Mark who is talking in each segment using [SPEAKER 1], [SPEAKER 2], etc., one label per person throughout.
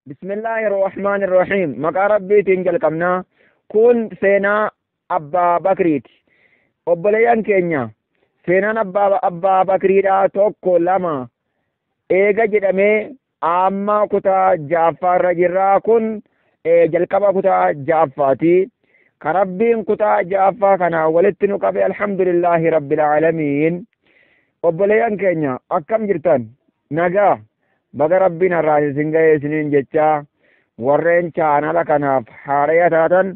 [SPEAKER 1] Bismillaahi Rahmaani Rahiim. Maqaa Rabbiitiin jalqabnaa. Kun seenaa Abbaa Bakriiti. Obboleeyyan keenya, seenaan Abbaa Bakriidhaa 1, 2 eega jedhamee amma kutaa ja'affaarra jirra. Kun jalqaba kutaa ja'affaati. Ka Rabbiin kutaa ja'affaa kana walitti nu qabe, alhamdulillaahi rabbil aalamiin. Obboleeyyan keenya, akkam jirtan? Nagaa. Baga Rabbiin har'aan isin ga'e isiniin jechaa, warreen chaanala kanaaf haaraya taatan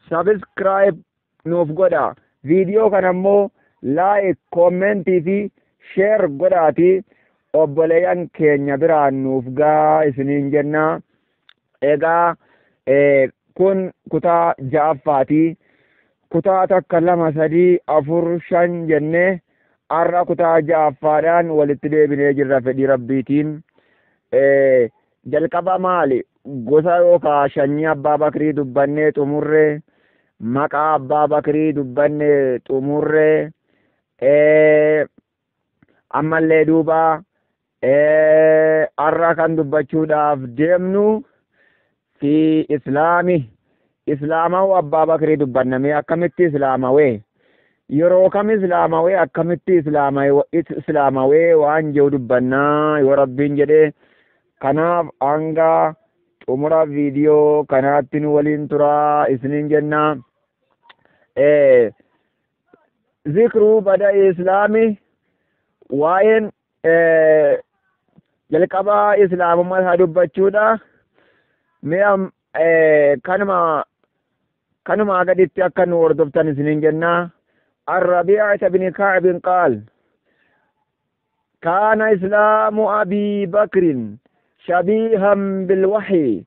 [SPEAKER 1] subscribe nuuf godha. Viidiyoo kana immoo like, commentii fi share godhaati obboleeyyan keenya biraan nuuf gaa isiniin jenna. Egaa kun kutaa ja'affaati. Kutaa 1, 2, 3, 4, 5 jennee har'a kutaa ja'affaadhaan walitti deebinee jirra fedhii Rabbiitiin. Jalqaba maali? Gosa yookaan sanyii Abbaa Bakrii dubbannee xumurree, maqaa Abbaa Bakrii dubbannee xumurree, ammallee duuba har'a kan dubbachuudhaaf deemnu fi islaami. Islaamawuu Abbaa Bakrii dubbannamee, akkamitti islaamawee? Yeroo kam islaamawee? Akkamitti islaamawee waan jiru dubbannaa yoo Rabbiin jedhee. Kanaaf hanga xumura viidiyoo kanaatti nu waliin turaa isiniin jenna. Zikruu bada islaami, waa'een jalqaba islaamummaa isaa dubbachuudha. Mee kanuma gaditti akka nu hordoftan isiniin jenna. الربيعة بن كعب قال: كان إسلام أبي بكر شبيها بالوحي.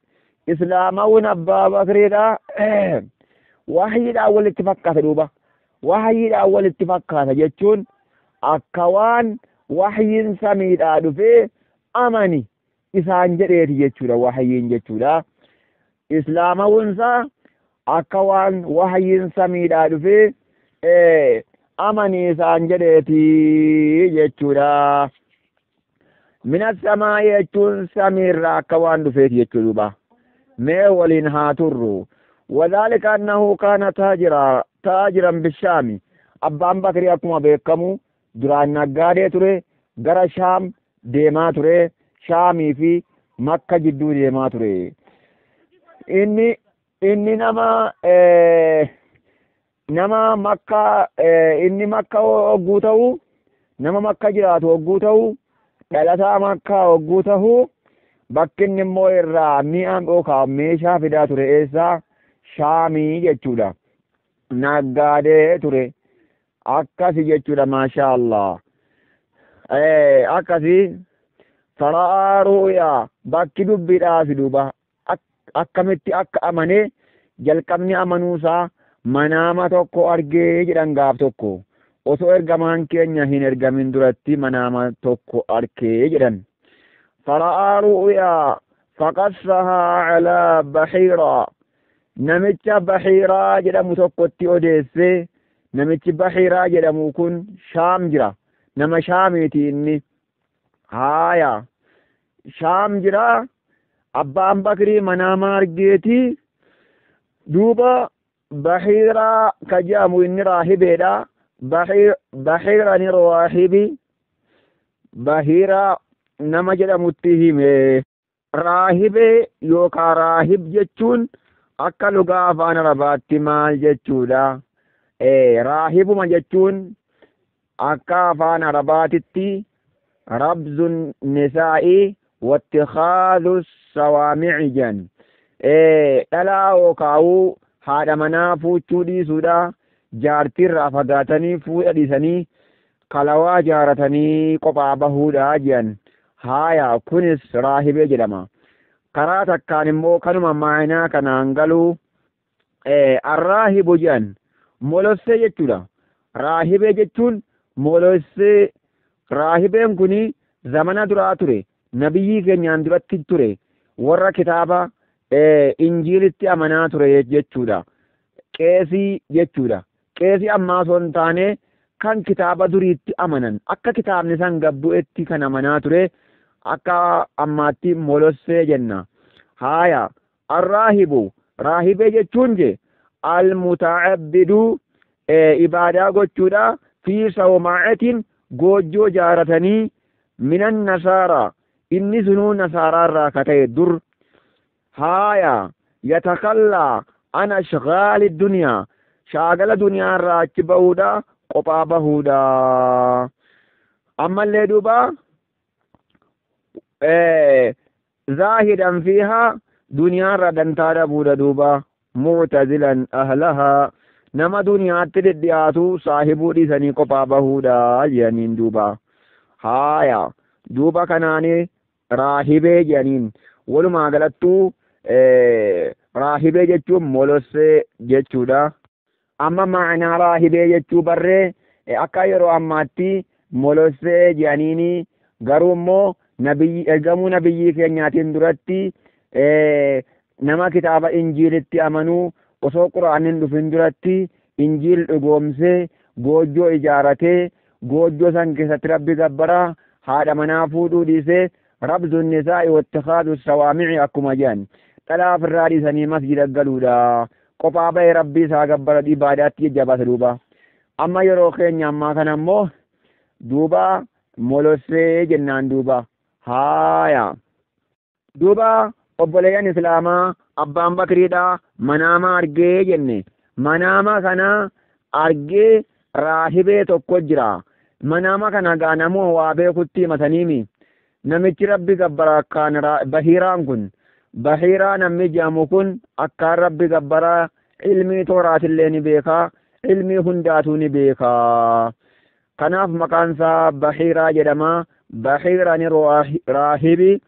[SPEAKER 1] إسلامون أبا بكر وحي الأول اتفقات دوبا، وحي الأول اتفقات jechuun akka waan wahyiin samiidhaa dhufee amani isaan jedheeti jechuudha, wahyiin jechuudha. Islaamawunsaa akka waan wahyiin samiidhaa dhufee amani isaan jedheeti jechuudha. Mina samaa jechuun samiirraa akka waan dhufeeti jechuudha. Mee waliin haa turru. وذلك أنه كان تاجرا بالشام. Abbaan Bakrii akkuma beekamu duraan naggaadee ture, gara Shaam deemaa ture, Shaamii fi Makka jidduu deemaa ture. Inni nama Makka, inni Makka hogguu ta'u, nama Makka jiraatu hogguu ta'u, dhalataa Makkaa hogguu ta'u, bakki inni immoo irraa mi'a yookaan meeshaa fidaa ture eessaa? Shaamii jechuudha. Naggaadee ture. Akkasi jechuudha, maashaa Allah. Akkasi فرأى رؤيا, bakki dubbiidhaa duuba akkamitti akka amanee, jalqabni amanuusaa manaama tokko argee jedhan. Gaaf tokko osoo ergamaan keenya hin ergamin duratti manaama tokko argee jedhan. فرأى رؤيا فقصها على بحيرا, namicha Bahiiraa jedhamu tokkotti odeesse. Namichi Bahiiraa jedhamu kun Shaam jira, nama Shaamiiti inni. Haaya, Shaam jira. Abbaan Bakrii manaama argeeti duuba Bahiiraa ka jedhamu, inni raahibeedha. Bahiirani raahibi, Bahiiraa nama jedhamutti hime. Raahibee yookaan raahib jechuun akka lugaa afaan Arabaatti maal jechuudha? Raahibuma jechuun akka afaan Arabaatitti ربذ النساء واتخاذ الصوامع jan. Dhalaa yookaan haadha manaa fuuchuu dhiisuudha. Jaartiirraa fagaatanii, fuudha dhiisanii, kalawaa jaaratanii qophaa bahuudha jedhan. Haaya, kunis raahibee jedhama. Karaa takkaan immoo kanuma maayinaa kanaan galuu arraahibu jedhan molossee jechuudha. Raahibee jechuun molossee. Raahibeen kuni zamana duraa ture, nabiyyii keenyaan duratti ture, warra kitaaba Injiilitti amanaa ture jechuudha. Qeesii jechuudha. Qeesii ammaa osoo hin taane, kan kitaaba duriitti amanan, akka kitaabni san gabbu'etti kan amanaa ture, akka ammaatti molossee jenna. Haaya, arraahibu raahibee jechuun je almuta'abbidu ibaadaa gochuudha, fi sawmaacatin goojjoo jaaratanii, minan nasaaraa inni sunuu nasaaraa irraa ka ta'e dur. Haaya, yatakallaa an ashgaali duniyaa shaagala duniyaa irraa achi bahuudha, qophaa bahuudha. Ammallee duuba zaahidan fiihaa duniyaa irraa dantaa dhabuudha duuba, muctazilan ahlahaa nama duniyaatti dhidhiyaatu saahibuu dhiisanii qophaa bahuudha jedhaniin duuba. Haaya, duuba kanaani raahibee jedhaniin. Walumaa galattuu raahibee jechuun molossee jechuudha. Amma ma'anaa raahibee jechuu barree, akka yeroo ammaatti molossee jedhaniini, garuu immoo nabiyyi ergamuu nabiyyii keenyaatiin duratti nama kitaaba injiilitti amanuu, osoo quraanni hin dhufin duratti injiil dhugoomsee goojjoo ijaaratee goojjoo san keessatti rabbi gabbaraa, haadha manaa fuudhuu dhiisee, rabzu nisaa'i wattikaadu sawaamici akkuma jedhan, dhalaa ofirraa dhiisanii masjida galuudha. Qophaa ba'ee rabbii isaa gabbara, ibaadaatti jajjabaata duuba. Amma yeroo keenya ammaa kana immoo duuba molossee jennaan duuba. Haaya, duuba obboleeyyan islaamaa, abbaan bakriidha manaama argee jenne. Manaama kana argee raahibee tokko jira. Manaama kana gaa namoo waa beekutti himataniimi. Namichi rabbi gabbara akkaan, bahiiraan kun, bahiiraa namni jedhamu kun akkaan rabbi gabbaraa, ilmii tooraatillee ni beekaa, ilmii hundaatuu ni beekaa. Kanaaf maqaan isaa bahiiraa jedhama. Bahiirani raahibi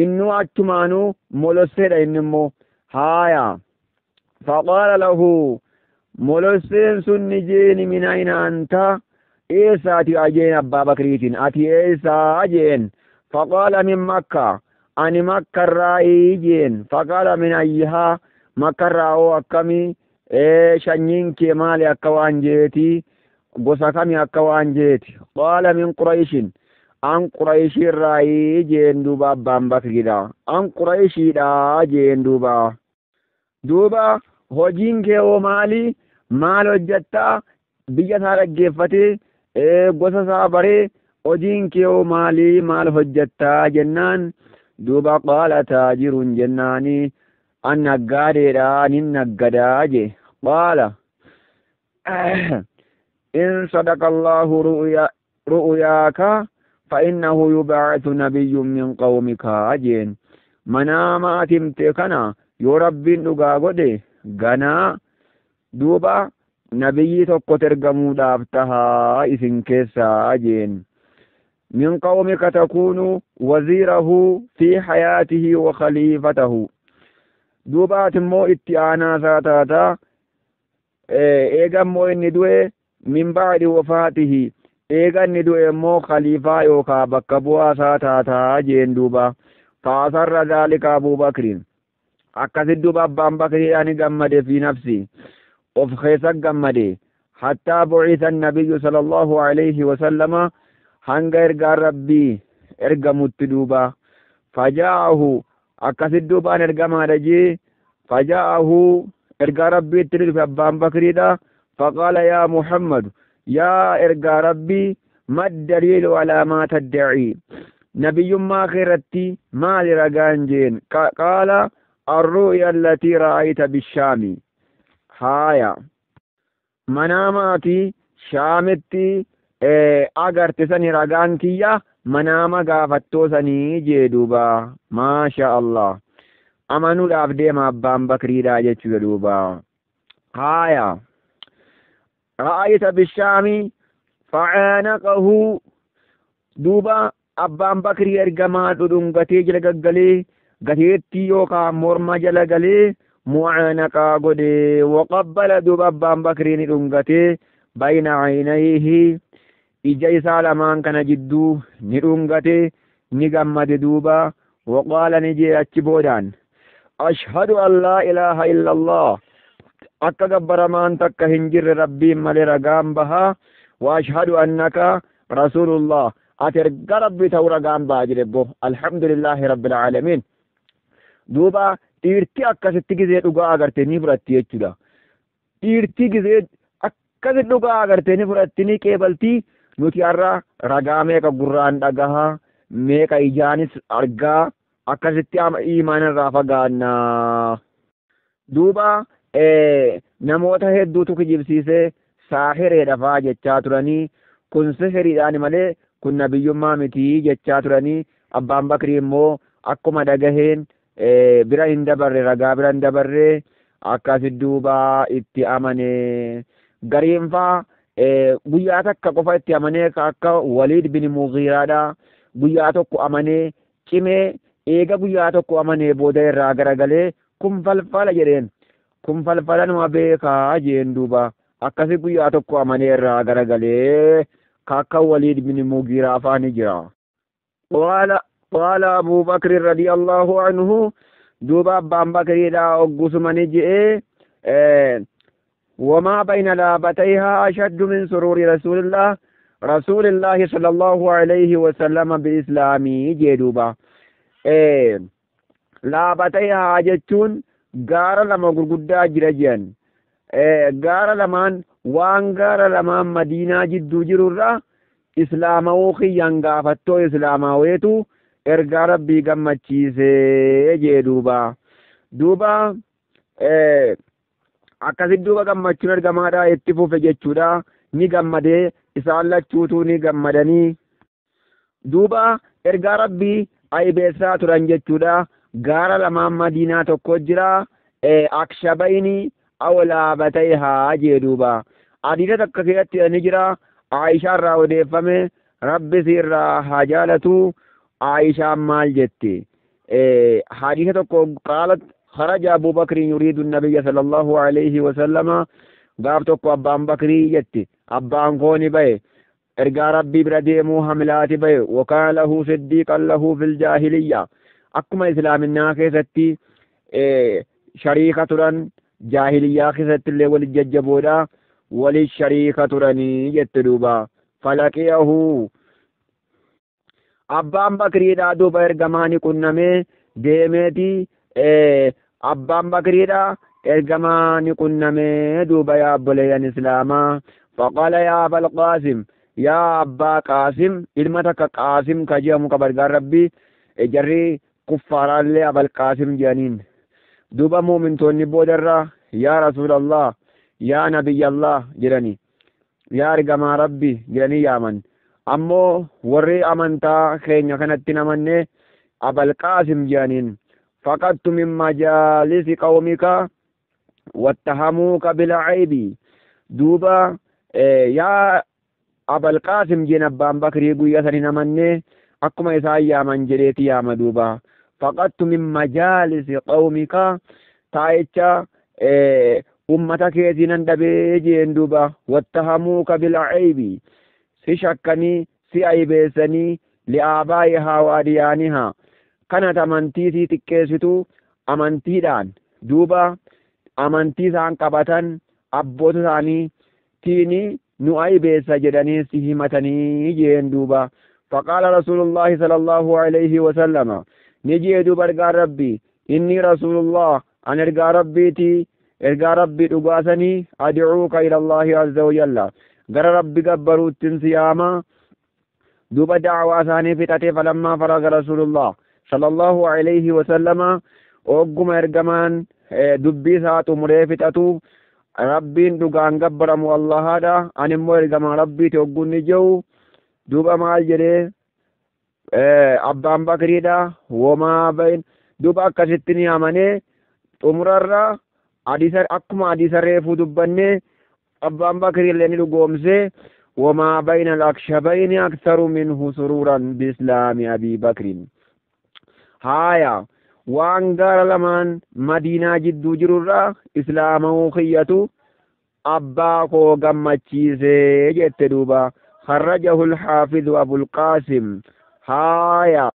[SPEAKER 1] innuu achumaanuu molosseedha inni immoo. Haaya, faqaala lahu molosseen sun ni jeeni, min ayna anta, eessaati ajeen abbaa bakriitiin, ati eessaa jeen. Faqaala min makka, ani makkarraayii jeen. Faqaala min ayyihaa, makkarraa hoo akkamii, shanyiin kee maali akka waan jeeti, gosa kami akka waan jeeti. Qaala min qurayshin, an qurayshiirraayii jeen duuba. Abbaan bakriidha an qurayshiidha jeen duuba. Duuba hojiin kee hoo maali, maal hojjettaa? Biyya isaa dhaggeeffatee gosa isaa baree, hojiin kee hoo maali, maal hojjettaa jennaan, duuba qaala taajirun jennaani, an naggaadeedha, nin naggadaa je. Qaala in sadaqa allahu ru'yaaka fa innahu yub'athu nabiyyun min qawmika jeen. Manaama ati himte kana yoo rabbiin dhugaa godhe, ganaa duuba nabiyyii tokkotu ergamuudhaaf tahaa isin keessaa jeen. Min qawmika takuunu waziirahu fi hayaatihi wa khaliifatahu, duuba ati immoo itti aanaa isaa taataa, eega immoo inni du'e, min ba'di wafaatihi, eega inni du'e immoo khaliifaa yookaa bakka bu'aa isaa taataa jeen duuba. Faasarra dhaalika abubakrin, akkasit duuba abbaan bakriidhaan gammade, fi nafsi of keessa gammade, hattaa bu'isa nabiyyu sallallahu alayhi wasallama, hanga ergaan rabbii ergamutti duuba. Fajaa'ahu akkasit duubaan ergamaadha jee. Fajaa'ahu ergaa rabbiitti ni dhufe abbaan bakriidha. Faqaala yaa muhammad, yaa ergaa rabbii, maddaliilu alaa maa taddaci, nabiyyummaa kee irratti maali ragaan jeen. Qaala arru'ya allatii ra'ayta bishaami. Haaya, manaamaati shaamitti agarte sani ragaan kiyya, manaama gaafattoo sanii jee duuba. Maasha allah, amanuudhaaf deema abbaan bakriidha jechuudha duuba. Haaya, ra'ayta bishaami facaanaqahu, duuba abbaan bakrii ergamaa dhudhungatee jala gaggalee, gateettii yookaan morma jala galee mucaanaqaa godhe. Waqabbala, duuba abbaan bakrii ni dhungatee, bayna caynayhi, ija isaa lamaan kana jidduu ni dhungate, ni gammade duuba. Waqaala ni jee achi boodaan, ashhadu an laa ilaaha illa allah, akka gabbaramaan takka hin jirre rabbiin malee ragaan bahaa, wa ashhadu annaka rasuulullah, ati erga rabbii ta'uu ragaan bahaa jedhe bo. Alhamdulillaahi rabbil aalamiin. Duuba dhiirti akkasitti gizee dhugaa agarte ni fudhatti jechuudha. Dhiirti gizee akkasitti dhugaa agarte ni fudhatti, ni qeebalti. Nuti har'a ragaa meeqa gurraan dhagahaa, meeqa ijaanis argaa, akkasitti iimaan irraa fagaannaa. Duuba namoota hedduutu kijibsiisee saahireedha faa jechaa turanii, kun sihiriidhaan malee kun nabiyyummaa mitii jechaa turanii. Abbaan Bakrii immoo akkuma dhagaheen bira hin dabarre, ragaa bira hin dabarre, akkasi duuba itti amane. Gariin faa guyyaa takka qofa itti amanee, akka Waliid bin Mughiiraadha, guyyaa tokko amanee cimee, eega guyyaa tokko amanee booda irraa garagalee kun falfala jedheen, kun falfala numa beekaa jeen. Duuba akkasi guyyaa tokko amanee irraa garagalee akka Waliid bin Mughiiraa faa ni jira. Qaala Abuu Bakri radiyallahu anhu, duuba abbaan Bakriidha oggusuma ni je'ee, wamaa bayna laabatayhaa ashaddu min suruuri rasuulillaahi sallallahu alayhi wasallama biislaamii jee. Duuba laabatayhaa jechuun gaara lama gurguddaa jira jedhan, gaara lamaan, waan gaara lamaan Madiinaa jidduu jirurra islaamawuu kiyyan gaafattoo islaamaweetu ergaa Rabbii gammachiisee jee. Duuba akkasit duuba gammachuun ergamaadha itti fufe jechuudha. Ni gammadee, isaan lachuutuu ni gammadanii. Duuba ergaa Rabbii aybeessaa turan jechuudha. Gaara lamaan Madiinaa tokko jira, akshabayni aw laabatayhaa jee. Duuba hadiisa takka keessatti ni jira, Aayishaa irraa odeeffame, Rabbi si irraa haa jaalatu. Aayishaan maal jetti? Hadiisa tokko, qaalat kharaja Abu Bakrin yuriidu nabiyya sallallahu alayhi wasallama. Gaaf tokko abbaan Bakrii jetti, abbaan koo ni bahe, ergaa Rabbii bira deemuu hamilaati bahe. Wakaana lahu siddiiqan lahu fil jaahiliyya, akkuma islaaminaa keessatti shariika turan, jaahiliyyaa keessatti illee walit jajjaboodha, walit shariika turanii jette. Duuba falaqiyahu, abbaan Bakriidha duuba ergamaa ni qunnamee deemeeti. Abbaan Bakriidha ergamaa ni qunnamee. Duuba yaa obboleeyyan islaamaa, faqaala yaa abal Qaasim, yaa abbaa Qaasim, ilma takka Qaasim ka jedhamu qaba ergaan Rabbii. Jarri kuffaaraallee abal Qaasim jedhaniin. Duuba muumintoonni boodarra yaa Rasuulallah, yaa Nabiyyallah jedhani, yaa ergamaa Rabbi jedhanii yaaman. Ammoo warri amantaa keenya kanatti namanne abal Qaasim jedhaniin. Faqattu min majaalisi qawmika wattahamuuka bilcaybi. Duuba yaa abal Qaasim jeen abbaan Bakrii, guyyaa san hin amanne, akkuma isaan yaaman jedheeti yaama. Duuba faqattu min majaalisi qawmika, taa'icha ummata keetii nan dhabee jeen. Duuba wattahamuuka bilcaybi, si shakkanii si aybeessanii, li'aabaa'ihaa wa adiyaanihaa, kana amantii si xiqqeessitu amantiidhaan. Duuba amantii isaan qabatan abboota isaanii tiini nu aybeessa jedhanii si himatanii jeen. Duuba faqaala rasuulullaahi sallallahu alayhi wasallama, ni jee duuba ergaan Rabbii, inni rasuulullah, an ergaa Rabbiiti, ergaa Rabbii dhugaasanii, ad'uuka ilallaahi azza wajalla, gara Rabbi gabbaruuttin si yaama. Duuba da'awaa isaanii fixatee, falammaa faraga rasuulullah sallallahu alayhi wasallama, ogguma ergamaan dubbii isaa xumuree fixatu, Rabbiin dhugaan gabbaramu Allahaadha, ani immoo ergamaa Rabbiiti ogguun ni jiru. Duuba maal jedhee abbaan Bakriidha? Womaa bayin, duuba akkasitti ni amanee. Xumurarra hadiisa, akkuma hadiisa reefuu dubbanne, abbaan Bakrii illee ni dhugoomsee, wamaa bayna al-akshabayni aktharu minhu suruuran biislaami Abii Bakrin. Haaya, waan gaara lamaan Madiinaa jidduu jirurraa islaamawuu kiyyatu abbaa koo gammachiisee jette. Duuba kharrajahu alxaafidu Abulqaasim. Haaya,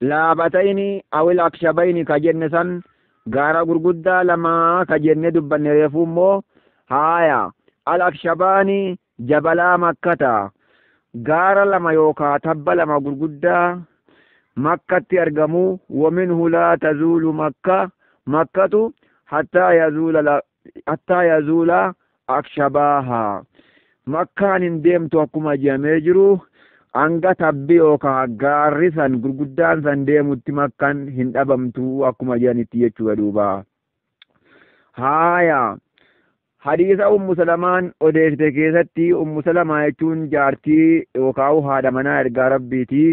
[SPEAKER 1] laabatayni awil akshabayni ka jenne san, gaara gurguddaa lamaa ka jenne dubbanne reefuu immoo, haaya, al akshabaani jabalaa Makkata, gaara lama yookaa tabba lama gurguddaa Makkatti argamu. Waminhu laa tazuulu Makka, Makkatu hattaa yazuula akshabaaha, Makkaan hin deemtu akkuma jedhamee jiru, hanga tabbi yookaan gaarri san gurguddaan san deemutti Makkaan hin dhabamtu akkuma jedhanitti jechuudha duuba. Haaya, hadiisa Ummu Salamaan odeessite keessatti, Ummu Salamaa jechuun jaartii yookaan haadha manaa ergaa Rabbiiti.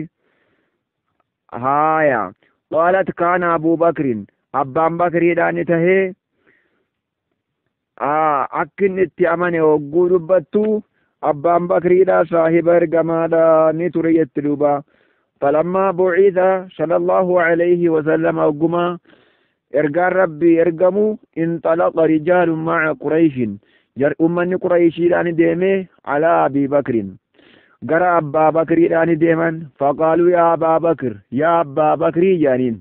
[SPEAKER 1] Haaya, qaalat kaana Abuu Bakrin, abbaan Bakriidhaan ni tahee, akka inni itti amane hogguu dubbattu, abbaan Bakriidha saahiba ergamaadha ni ture jetti duuba. Falammaa bu'itha sallallahu alayhi wasallam, hogguma ergaan Rabbii ergamu, inxalaqa rijaalun ma'a Qurayshin, ummanni Qurayshiidhaan deeme, alaa Abii Bakrin, gara abbaa Bakriidhaan deeman. Faqaaluu yaa Abbaa Bakr, yaa Abbaa Bakrii jedhaniin,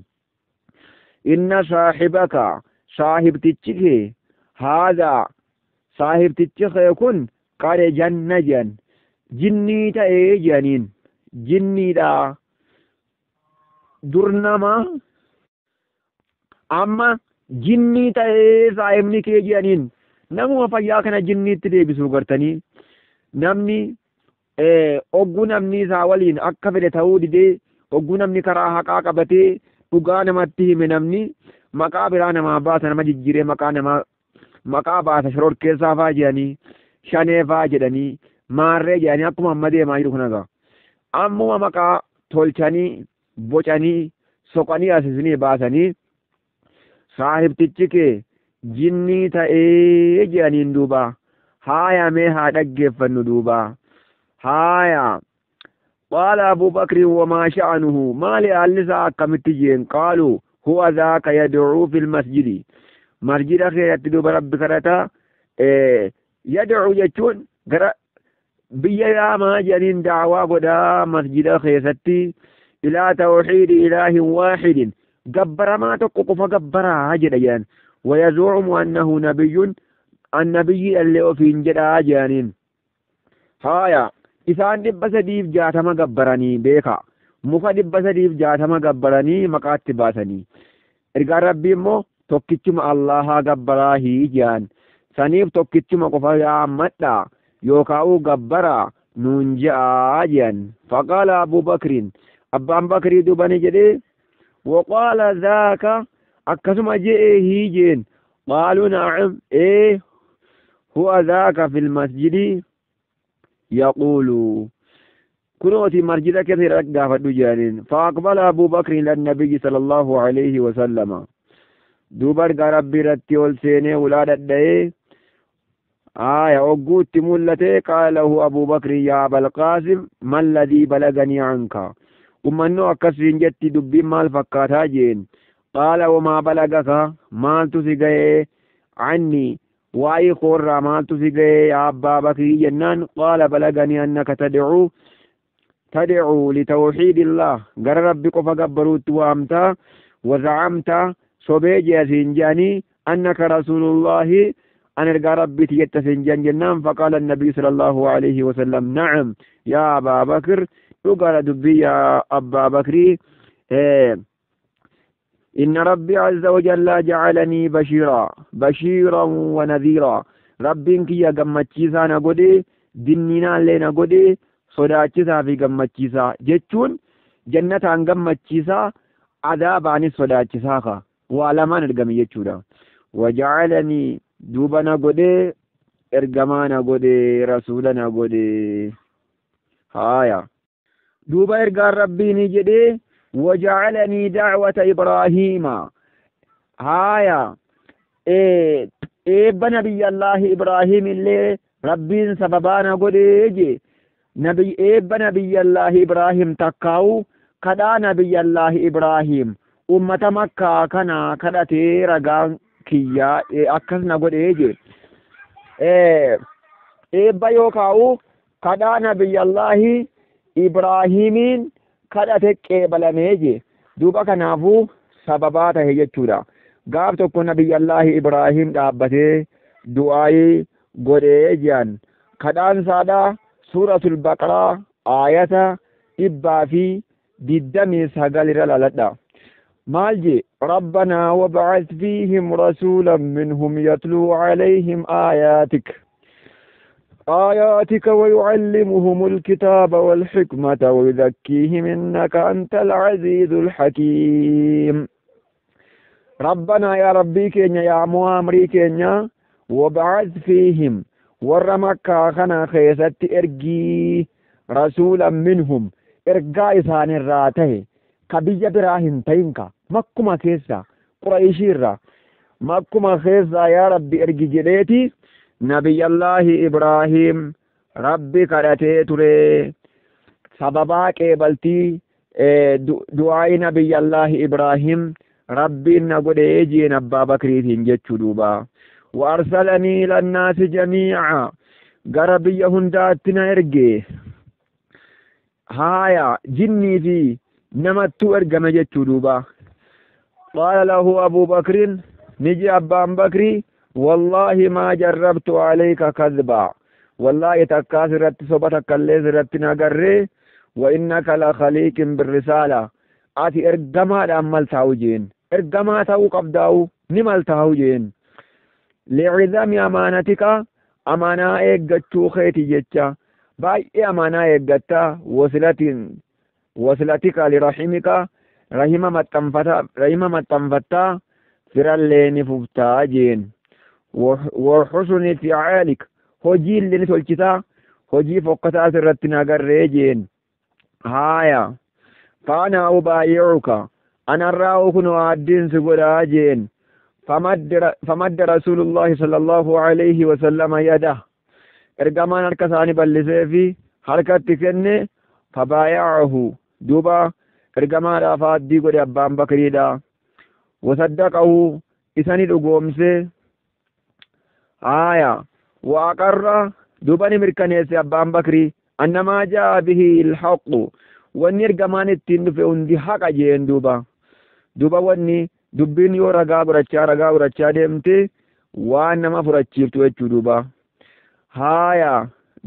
[SPEAKER 1] inna saaxibaka, saahibtichi kee, haadha saahibtichi kee kun, qare janna jedhan, jinnii ta'ee jedhaniin, jinniidha, dur nama, amma jinnii ta'ee saahibni kee jedhaniin. Namuma fayyaa kana jinniitti deebisuu gartanii, namni ogguu namni isaa waliin akka fedhe ta'uu didee, ogguu namni karaa haqaa qabatee dhugaa namatti hime, namni maqaa biraa namaa baasa, nama jijjiiree maqaa namaa maqaa baasa, shororkeessaa faa jedhanii, shanee faa jedhanii, maarree jedhanii, akkuma amma deemaa jiru kun egaa ammuma maqaa tolchanii bocanii soqanii asisinii baasanii, saahibtichi kee jinnii ta'ee jedhaniin duuba. Haaya, mee haa dhaggeeffannu duuba. Haaya, qaala Abu Bakrin wamaa sha'anuhu, maali haalli isaa akkamitti jeen? Qaalu huwa dhaaka yad'uu fil masjidi, masjida keessatti duuba Rabbi kadhata. Yad'uu jechuun gara biyya yaamaa jedhaniin, daawaa godhaa masjida keessatti, ilaa tawxiidi ilaahin waaxidin, gabbaramaa tokko qofa gabbaraa jedha jedhan. Wayazuucumu annahu nabiyyun, annabiyyi dhallee ofiin jedhaa jedhaniin. Haaya, isaan 360 gabbaranii beeka, muka 360 gabbaranii maqaatti baasanii, ergaan Rabbii immoo tokkichuma Allahaa gabbaraa jedhan. Saniif tokkichuma qofa yaammadha yookaan gabbaraa nuun je'aa jedhan. Faqaala Abuu Bakriin, abbaan Bakrii dubani jedhee, waqaala zaaka, akkasuma je'ee hiijeen. Qaaluu na'am, ee, huwa zaaka fil masjidi yaquulu, kunooti masjida keessa gaafadhu jedhaniin. Faaqbala Abuu Bakrin ila nabiyyi sallallahu alayhi wasallama, duuba ergaa Rabbii irratti ol seenee ulaa dhadha'ee. Aya, ogguutti mul'ate, qaala lahu Abuu Bakrin yaa Abal Qaasim, ma alladhii balaganii anka, ummannoo akkasiin jetti, dubbiin maal fakkaataa jeen. Qaala wamaa balagaka, maaltu si ga'ee, anni, waa'ee koorraa maaltu si ga'ee yaa Abbaa Bakrii jennaan, qaala balaganii annaka tad'uu litawxiidillah, gara Rabbi qofa gabbaruutti waamtaa, wazacamta, sobee jea siin jedhanii, annaka rasuulullaahi, an ergaa Rabbiiti jetta siin jedhan jennaan, faqaala annabiyyu sala allahu alayhi wasallam, na'am yaa Abaa Bakr, dhugaadha dubbii yaa Abbaa Bakrii, إن ربي عز وجل جعلني بشيرا ونذيرا، ربين كيا gammachiisaa na godhe, dinniinaallee na godhe, sodaachisaa fi gammachiisaa jechuun jannataan gammachiisaa, adaabaanis sodaachisaa, ka waa lamaan ergame jechuudha. Wajacalanii, duuba na godhe, ergamaa na godhe, rasuula na godhe. Haaya, duuba ergaan Rabbiini jedhee, wajacalanii dacwata Ibraahiima. Haaya, eebba Nabiyyallaahi Ibraahim illee Rabbiin sababaa na godhee je. Nabi eebba Nabiyyallaahi Ibraahim takkaa'u kadhaa Nabiyyallaahi Ibraahim ummata Makkaa kana kadhatee ragaan kiyyaa akkas na godhee je. Eebba yookaa'u kadhaa Nabiyyallaahi Ibraahimiin kadhate qeebalamee je. Duuba kanaafuu sababaa tahe jechuudha. Gaaf tokko Nabiyyallaahi Ibraahim dhaabbatee du'aayii godhee jiran, kadhaan isaadhaa Suuratul Baqaraa aayata dhibbaa fi 29 irra laaladha. Maal jee? Rabbanaa wab'ath fiihim rasuulan minhum yatluu calayhim آياتك ويعلمهم الكتاب والحكمة ويزكيهم إنك أنت العزيز الحكيم. ربنا يا ربي كينيا يا موامري كينيا وابعث فيهم ور مكة خنا خيست إرجي رسولا منهم إرجا إسان الراته كبية براهن تينكا مكما كيسا قريشيرا مكما خيسا يا ربي إرجي جليتي نبي الله إبراهيم ربي كرتي تري سببا قبلتي دعاء نبي الله إبراهيم ربي نقول يجي نبا بكريتين جتشو دوبا. وأرسلني إلى الناس جميعا غربي هنداتنا إرجي هايا جني في نمتو إرجم جتشو دوبا. قال له أبو بكر نجي أبا بكري والله ما جربت عليك كذبا والله تكاثرت صوبتك اللي نغري وإنك لخليق بالرسالة آتي إرجما لأمل تاوجين إرجما تاو قبداو نمل تاوجين لعظم أمانتك أمانة إيقاتشو خيتي جتشا باي أمانة إيقاتا وصلتك لرحمك رحمة متنفتا فرالين فبتا جين وحسن فعالك هجي اللي نتولكتا هجي فوقتا سرتنا قريجين هايا فأنا أبايعك أنا الراوكن وعدين سقراجين. فمد رسول الله صلى الله عليه وسلم يده إرقمان الكساني بلسيفي حركة تكني فبايعه دوبا إرقمان رافات دي قد أبان بكريدا وصدقه إساني لقومسي آية وأقر دوباني مركنيسي أبان بكري أنما جاء به الحق واني إرقمان التين في اندي حق جين دوبا دوبا واني dubbiin yoo ragaa godhachaa deemte waan nama furachiiftu jechuu duuba. Haaya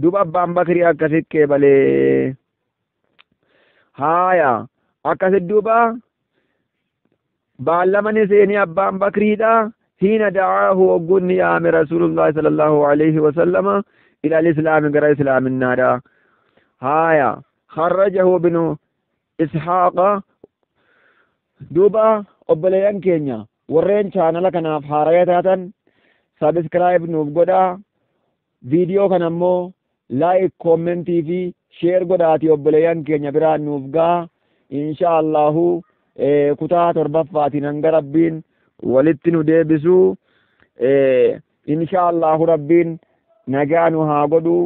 [SPEAKER 1] duuba abbaan bakrii akkasitti qeebalee. Haaya akkasitti duuba baallamani seenii abbaan bakriidha hiina da'aahu hoggunni yaame rasuulullahi sallallahu alaihi wasallama ila alislaami gara islaaminaadha. Haaya kharrajahu binu Ishaaqa duuba obboleeyyan keenya warreen chaanala kanaaf haaraya taatan sabiskiraayib nuuf godhaa, viidiyoo kana immoo laayik koomentii fi sheer godhaatii obboleeyyan keenya biraan nuuf gahaa. Insha Allahu kutaa torbaffaatiin hanga rabbiin walitti nu deebisu insha Allahu rabbiin nagaa nu haa godhu,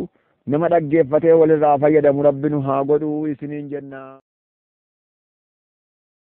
[SPEAKER 1] nama dhaggeeffatee walirraa fayyadamu rabbi nu haa godhu isiniin jenna.